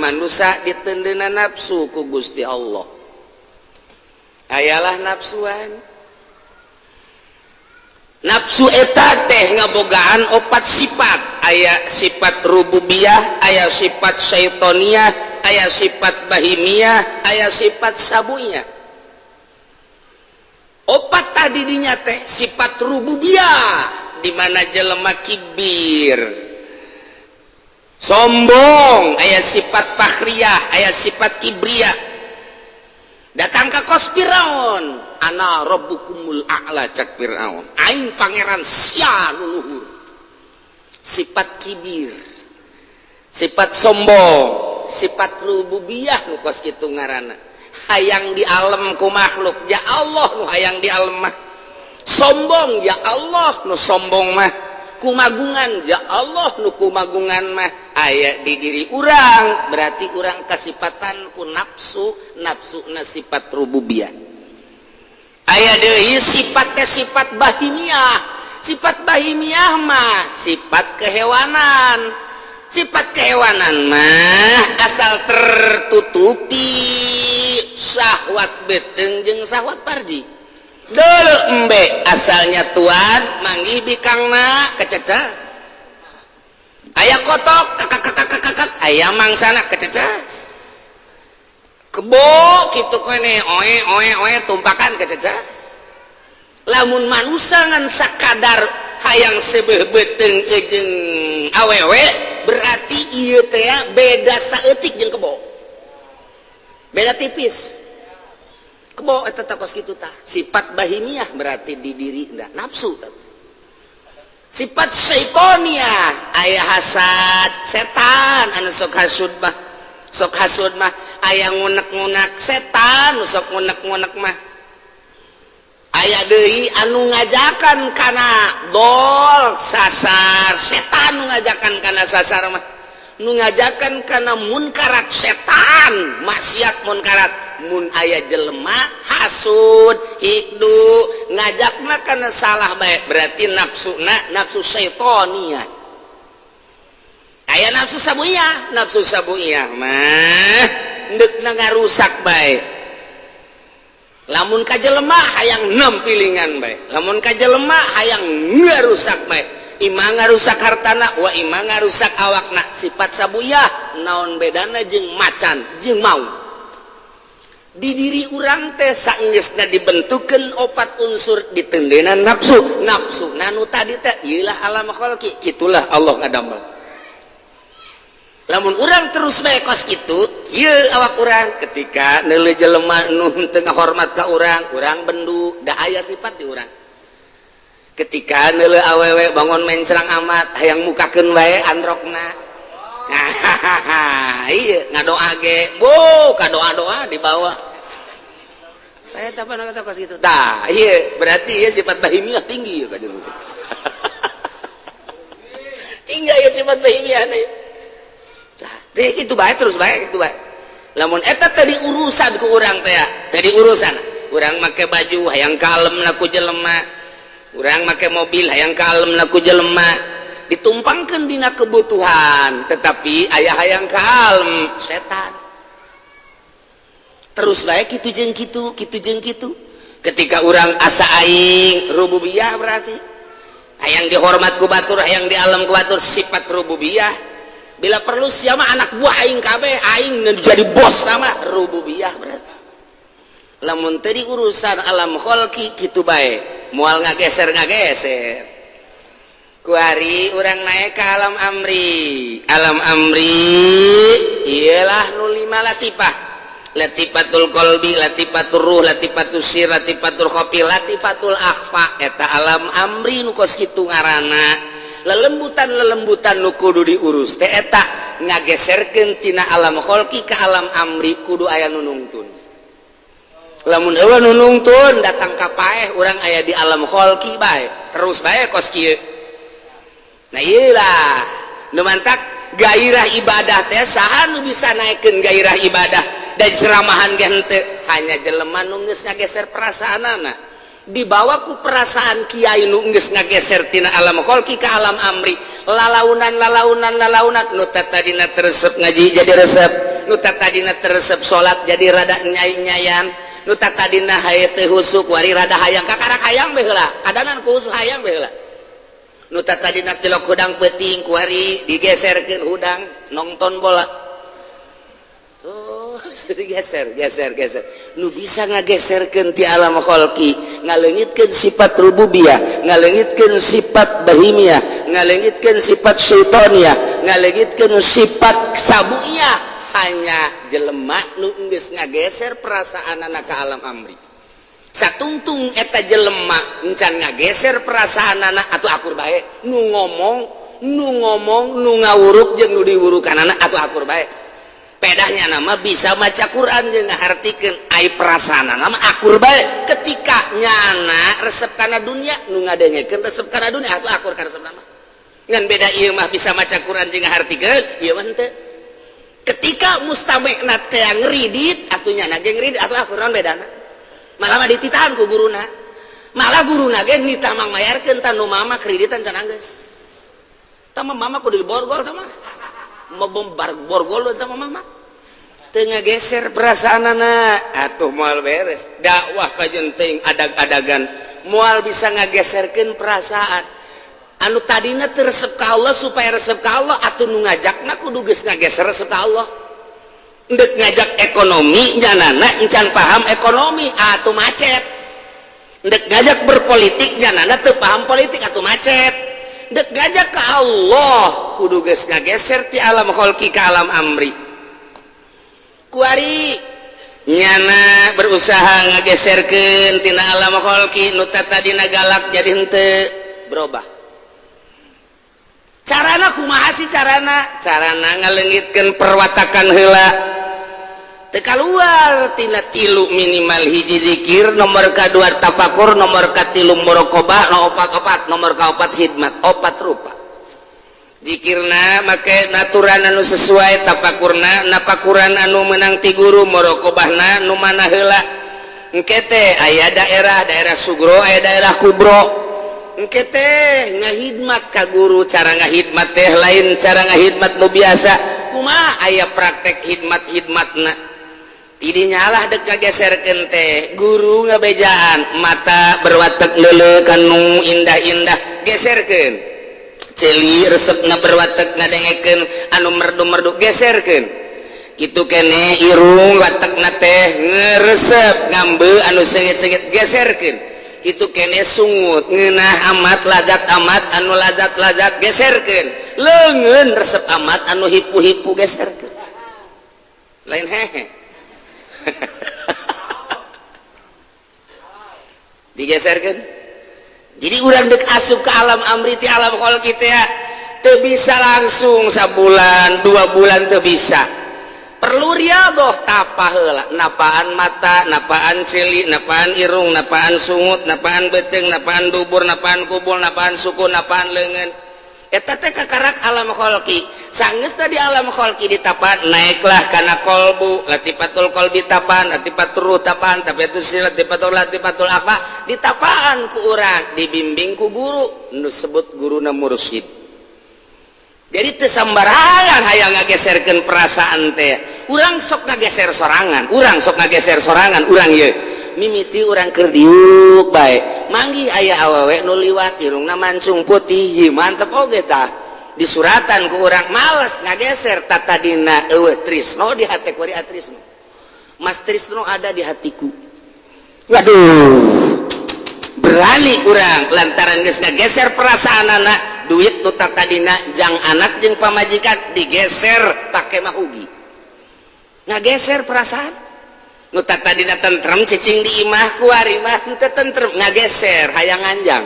Manusia diteundeuna nafsu ku Gusti Allah, ayalah nafsuan. Nafsu eta teh ngabogaan opat sifat. Aya sifat rububiyah, aya sifat syaitoniah, aya sifat bahimiyah, aya sifat sabuiyah. Opat tadi dinya teh. Sifat rububiyah di mana jelema kibir, sombong, aya sifat fakhriyah, aya sifat kibriyah. Datang ke kos Firaun, "Ana rabbukumul a'la," cak Firaun, "aing pangeran sia nu luhur." Sifat kibir, sifat sombong, sifat rububiyah nu kos kitu ngaranna. Hayang di alam ku makhluk, ya Allah nu hayang di alam mah. Sombong, ya Allah nu sombong mah. Kumagungan, ya Allah nu kumagungan mah. Aya di diri urang, berarti urang kasipatan ku nafsu, nafsu na sifat rububiyah. Aya deui sifatnya sifat bahimiyah. Sifat bahimiyah mah sifat kehewanan. Sifat kehewanan mah asal tertutupi syahwat beteng jeung syahwat parji. Dulu embe asalnya tuan manggih bikangna kececas, aya kotok kakak kakak kakak, aya mangsana kececas. Kebo kitu kene, oe oe oe, tumpakan kececas. Lamun manusia ngan sakadar hayang seubeuh beuteung jeung awewe, berarti ieu teh beda saeutik jeung kebo, beda tipis. Kebo eta teh kos kitu tah, sifat bahimiah berarti di diri ndak nafsu tah. Sifat syaitoniah, aya hasad setan anu sok hasud mah, sok hasud mah. Aya ngunek-ngunek setan nu sok ngunek-ngunek mah. Aya deui anu ngajakan kana dol sasar, setan nu ngajakan kana sasar mah, nu ngajakan kana munkarat setan, maksiat munkarat. Mun aya jelema hasud, hikdu, ngajakna kana salah bae, berarti nafsuna nafsu syaitoniah. Aya nafsu sabuiyah. Nafsu sabuiyah mah ndekna ngarusak bae. Lamun ka jelema hayang nempilingan bae, lamun ka jelema hayang ngarusak bae, ima ngarusak hartana wa ima ngarusak awakna. Sifat sabuiyah naon bedana jeung macan jeung maung? Di diri urang teh saenggeusna dibentukeun opat unsur, diteundeuna nafsu. Nafsu nanu tadi teh ieulah alam khalqi. Kitulah Allah ngadamel. Lamun urang terus bae kos kitu, kieu awak urang. Ketika neuleuh jelema nu teu ngahormat ka urang, urang bendu, da aya sifat di urang. Ketika neuleuh awewe bangun mencrang amat, hayang mukakeun wae androkna. Nah, iya, ngadoa ge bu kadoa-doa dibawa. Eh, apa kata kos gitu tah, iya, berarti ya sifat bahimiah tinggi ya kajian tinggi ya sifat bahimiah nih. Tah, itu baik, terus baik itu baik. Lamun eta tadi urusan ku urang teh, tadi urusan urang make baju hayang kalem ku jelema, urang make mobil hayang kalem ku jelema, ditumpangkan dina kebutuhan, tetapi aya hayang kalem setan. Terus baik gitu jeung kitu, kitu jeung kitu. Ketika urang asa aing rububiyah, berarti hayang dihormat ku batur, hayang di alam ku batur, sifat rububiyah. Bila perlu siapa anak buah aing kabeh, aing jadi bos nama rububiyah. Berarti lamun tadi urusan alam kholqi kitu bae, moal ngageser ngageser. Kuari urang naik ke alam amri. Alam amri ialah nu lima latifah: latifatul qalbi, latifatul ruh, latifatul sir, latifatul khofi, latifatul akhfa. Eta alam amri nu kos kitu ngaranna. Lelembutan lelembutan nu kudu diurus teh eta ngageserkeun tina alam kholqi ke alam amri, kudu aya nu nungtun. Lamun euweuh nu nungtun, datang ka paeh urang aya di alam kholqi bae, terus bae kos kieu. Nah, iyalah nu mantak gairah ibadah teh. Saha nu bisa naikkeun gairah ibadah dan ceramahan ge henteu? Hanya jelema nu geus ngageser perasaanana, dibawa ku perasaan kiai nu geus ngageser tina alam kholqi ka alam amri. Lalaunan lalaunan lalaunan, nu tadina teu resep ngaji jadi resep. Nu tadina teu resep salat jadi rada nyai-nyayan. Nu tadina haye teu husuk, wari rada hayang, kakarak hayang bae heula, kadanan ku husuk hayang bae heula. Nu tadina tilok hudang peuting, kuari digeserkeun hudang nonton bola. Tuh, digeser, geser, geser. Nu bisa ngageserkeun ti alam kholqi, ngaleungitkeun sifat rububiyah, ngaleungitkeun sifat bahimiyah, ngaleungitkeun sifat syaitoniyah, ngaleungitkeun sifat sabuiyah, hanya jelema nu geus ngageser perasaanana ka alam amri. Satungtung eta jelema encan ngageser perasaanana atau akur bae. Nu ngomong, nu ngawuruk jeung nu diwurukanana atau akur bae. Pedahnya nama bisa maca Quran jeung ngahartikeun, ai perasaanana mah akur bae. Ketika nyana resep kana dunia, nu ngadengekeun resep kana dunia, atuh akur kana resep nama. Ngan beda ieu mah bisa maca Quran jeung ngahartikeun, ieu mah henteu. Ketika mustami'na teh ngeridit, atuh nyana ge ngeridit, atuh akur. Naon bedana? Malah mah dititahan ku guruna, malah guruna ge nitah mang mayarkeun. Tah, nu mama kreditan can anggeus. Tah mah mama kudu diborgol, tah mah mau borgol, tah mah mama teu ngageser perasaanana, atuh moal beres dakwah. Kajenting adag-adagan moal bisa ngageserkeun perasaan. Anu tadina teu resep ka Allah supaya resep ka Allah, atuh nu ngajakna kudu geus ngageser resep ka Allah. Ndek ngajak ekonomi, nyanana encan paham ekonomi, atuh macet. Ndek ngajak berpolitik, nyanana teu paham politik, atuh macet. Ndek ngajak ke Allah, kudu geus ngageser ti alam kholqi ka alam amri. Kuari nyana berusaha ngageserkeun tina alam kholqi, nu tadina galak jadi henteu, berubah. Carana kumaha sih carana? Carana ngaleungitkeun perwatakan heula. Teu kaluar tina tilu, minimal hiji zikir, nomor kadua tafakur, nomor katilu muraqabah, nomor opat opat nomor kaopat hidmat. Opat rupa. Zikirna make naturan anu sesuai, tafakurna napakuran anu menang ti guru, muraqabahna nu mana heula. Engke teh aya daerah daerah sugro, aya daerah kubro. Engke teh ngahidmat ka guru. Cara ngahidmat teh lain cara ngahidmat nu biasa. Kumaha? Aya praktek hidmat-hidmatna. Tidinya lah dek ngageserkeun teh, guru ngabejaan, mata berwatek leuleuh kanu indah-indah, geserkeun. Ceuli resep berwatek ngadengekeun anu merdu-merdu, geserkeun. Itu kene irung watekna teh ngeresep ngambe anu seungit-seungit, geserkeun. Itu kene sungut ngeunah amat lazat amat anu lazat-lazat, geserkeun. Leungeun resep amat anu hipu-hipu, geserkeun. Lain hehe digeserkan. Jadi urang dek asup ke alam amri ti alam kholqi teh teu bisa langsung sabulan 2 bulan, teu bisa. Perlu riadoh, tapa heula, napaan mata, napaan ceuli, napaan irung, napaan sungut, napaan beuteung, napaan dubur, napaan kubul, napaan suku, napaan leungeun. Eta teh kakarak alam kholqi. Sanggeus tadi alam kholqi ditapan, naiklah kana kolbu, latifatul kolbi tapan, latifatul ruh tapan, tapi itu sih latifatul latifatul apa ditapaan ku urang, dibimbing ku guru nu sebut guruna mursyid. Jadi teu sambarangan hayang ngageserkeun perasaan teh. Urang sok ngageser sorangan, urang sok ngageser sorangan. Urang ye mimiti urang keur diuk bae, manggih aya awewe nu liwat, irungna mancung putih. Ieu mantep oge tah, disuratan ku urang, males ngageser. Tatadina eueuh trisno di hate, kuari trisno. Mas Trisno ada di hatiku. Waduh, berani urang lantaran geus ngageser perasaan anak. Duit nu tadina jang anak jeung pamajikan digeser pake mahugi. Ngageser perasaan. Nu tadina tentrem cicing di imah, kuari mah henteu tentrem, ngageser hayang nganjang.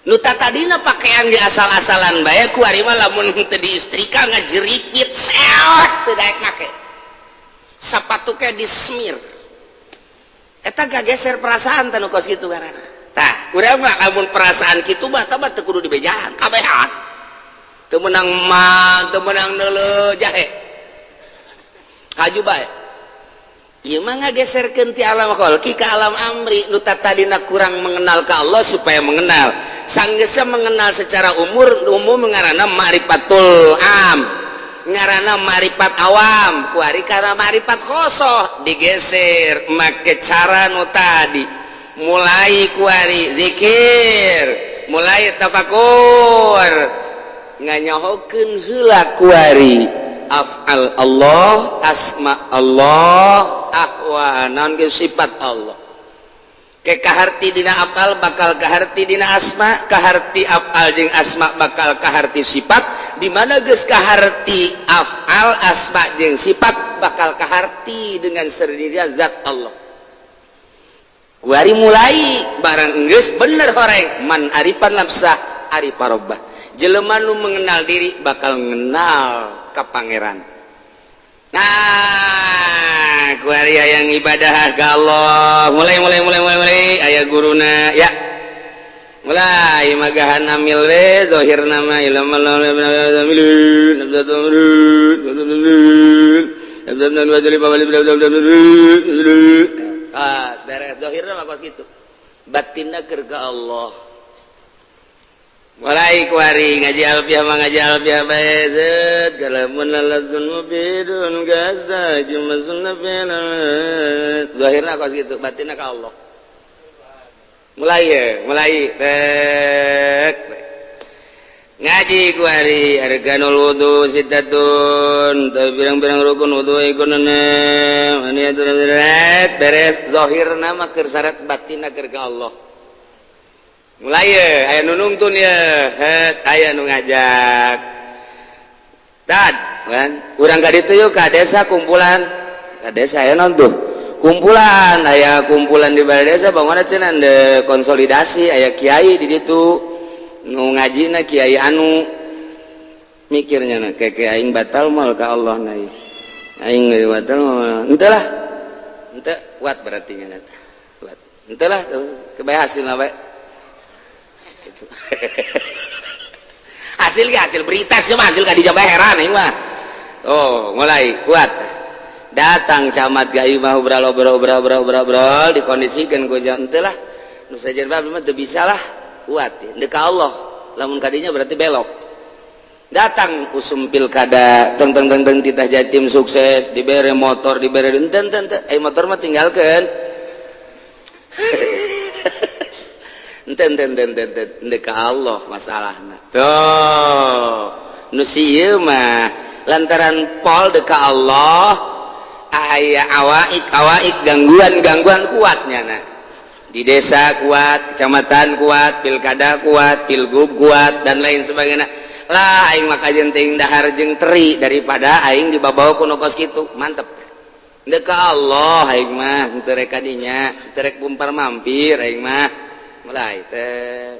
Nu tadina pakaian di asal-asalan bae, kuari mah lamun henteu diistrika ngajerikit seot, teu daek make. Sapatu ke disemir. Eta gageser perasaan teh nu kos kitu ngaranna. Tah, urang mah lamun perasaan kitu mah tah mah teu kudu dibejaan kabehan. Teu meunang mah, teu meunang neuleuh jahe, haju bae. Ieu mah ngageserkeun ti alam kholqi ka alam amri. Nu tadina kurang mengenal ka Allah supaya mengenal. Sanggeusna mengenal secara umur umum, ngaranna ma'rifatul am. Ngaranna marifat awam, kuari karena marifat khosoh digeser make cara nu tadi. Mulai kuari zikir, mulai tafakur, nganyahokeun heula kuari af'al Allah, asma Allah, ahwa naon ge sifat Allah. Ke kaharti dina af'al, bakal kaharti dina asma. Kaharti af'al jeung asma, bakal kaharti sifat. Di mana geus kaharti af'al, asma jeung sifat, bakal kaharti dengan sendirinya zat Allah. Kuari mulai barang geus bener horeng, man arifa nafsah arifa robbah. Jelema nu mengenal diri bakal mengenal ka Pangeran. Nah, kuari yang ibadah ke Allah, mulai mulai mulai mulai mulai aya guruna ya, mulai magahan amil we zahir nama ilmu. Ah, beres zahirna mah kos kitu, batinna keur ka Allah. Mulai kuari ngaji alfiah mah, ngaji alfiah bae zeut kalamun laladzun mubidun gaza jumasun. Zahirna kos kitu, batinna ka Allah. Mulai ya, mulai tek ngaji kuari arkanul wudu sittatun, pirang-pirang rukun wudu iku beres. Zahirna mah keur syarat, batinna keur ka Allah. Mulai ya, aya nu nungtun ya, het aya nu ngajak tad kan urang ka ditu yuk, ka desa, kumpulan ka desa. Aya naon tuh kumpulan, aya kumpulan di balai desa bangun cenah de konsolidasi. Aya kiai di ditu nu ngajina, kiai anu mikirnya na kayak aing batal mal ka Allah na, aing batal mal henteu lah, henteu kuat berarti nya kuat henteu lah, kebae hasilna bae itu hasil ge hasil berita sih mah, hasil ka dijaga heran aing mah. Oh, mulai kuat datang camat ka imah, obrol obrol obrol obrol obrol obrol, dikondisikan ku henteu lah, nu sejen mah teu bisa lah. Kuat ya ka Allah, lamun kadinya berarti belok. Datang usum pilkada, teng teng teng teng, titah jatim sukses, dibere motor, dibere enten enten. Eh, motor mah tinggalkan, enten enten enten enten ka Allah masalahna. Tuh nu ieu mah lantaran pol deka Allah, aya awaik awaik, gangguan gangguan kuatnya. Nah, di desa kuat, kecamatan kuat, pilkada kuat, pilgub kuat, dan lain sebagainya lah. Aing mah kajen teuing dahar jeung teri daripada aing dibabawa ku nu kos kitu. Mantep deka Allah aing mah, henteu rek kadinya, henteu rek bumpar mampir aing mah. Mulai teh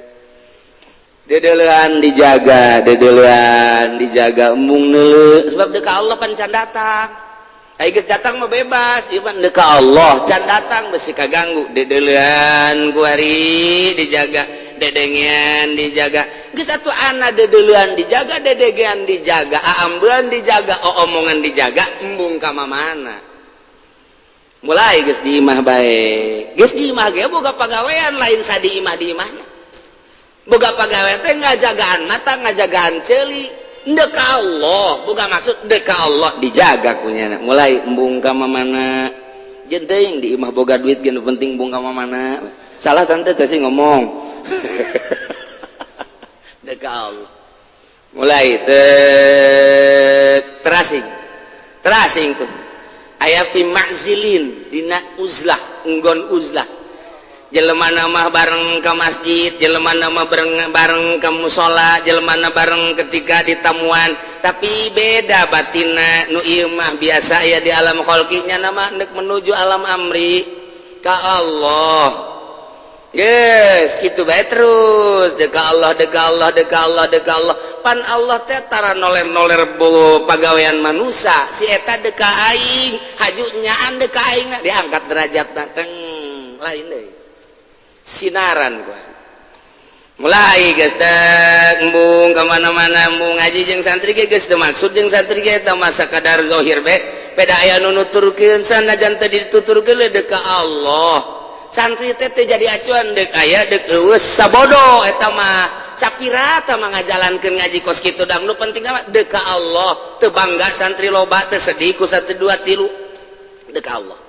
dedelean dijaga, dedelean dijaga, embung neuleu, sebab deka Allah pan can datang. Ai geus datang mah bebas, ieu mah deka Allah can datang, besi kaganggu. Dedelean kuari dijaga, dedengean dijaga. Geus atuh ana dedelean dijaga, dedengean dijaga, aambean dijaga, omongan dijaga, embung ka mamana. Mulai geus di imah bae, geus di imah ge boga pagawean lain sadi imah. Di imahna boga pagawean teh ngajagaan mata, ngajagaan ceuli. Deka Allah, boga maksud deka Allah dijaga kunyana. Mulai embung ka mamana jeung teuing di imah boga duit ge, nu penting embung ka mamana. Salah tante teh sih ngomong deka Allah. Mulai teh terasing terasing tuh aya fi ma'zilin, dina uzlah, nggon uzlah. Jelema mah bareng ke masjid, jelema mah bareng bareng ke musola, jelema bareng ketika ditamuan, tapi beda batina. Nu ieu mah biasa ya di alam kholqinya, nama hendak menuju alam amri ka Allah. Yes, gitu bae terus deka Allah, deka Allah, deka Allah, deka Allah. Pan Allah teh tara noler-noler bo pagawean manusia. Si eta deka aing, haju nyaan deka aing, diangkat derajat teng lain deui. Sinaran gua. Mulai geus teh embung ka mana-mana, embung ngaji jeung santri ge geus teu maksud jeung santri ge eta masa kadar zahir be. Beda aya nu nuturkeun, sanajan teu dituturkeun deka Allah. Santri teh teu jadi acuan, dek aya dek eueuh sabodo eta mah. Sapirata mah ngajalankeun ngaji kos kitu dang, nu penting mah deka Allah. Teu bangga santri loba, teu sedih ku santri dua tilu, deka Allah.